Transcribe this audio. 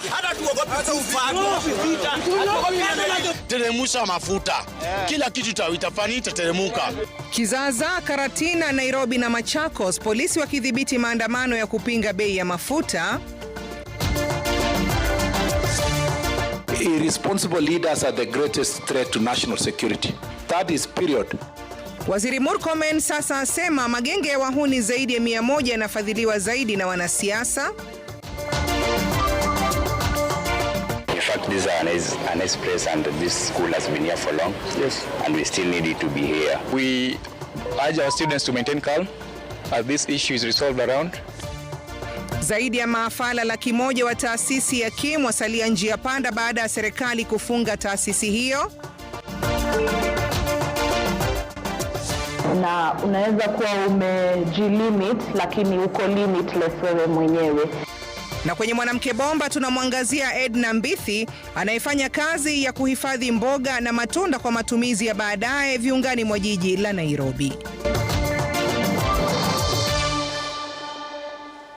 Hata tuogopi kufa, hatuogopi vita, hatuogopi. Teremusha mafuta, kila kitu itafani itateremuka. Kizaazaa Karatina, Nairobi na Machakos, polisi wakidhibiti maandamano ya kupinga bei ya mafuta. Irresponsible leaders are the greatest threat to national security. That is period. Waziri Murkomen sasa asema magenge ya wahuni zaidi ya 100 yanafadhiliwa zaidi na wanasiasa. In fact, this is a nice place and this school has been here for long. Yes. And we still need it to be here. We urge our students to maintain calm as this issue is resolved around. Zaidi ya maafala 100,000 wa taasisi ya KIM wasalia njia panda baada ya serikali kufunga taasisi hiyo. Na unaweza kuwa umejilimit lakini uko limitless wewe mwenyewe. Na kwenye Mwanamke Bomba tunamwangazia Edna Mbithi anayefanya kazi ya kuhifadhi mboga na matunda kwa matumizi ya baadaye viungani mwa jiji la Nairobi.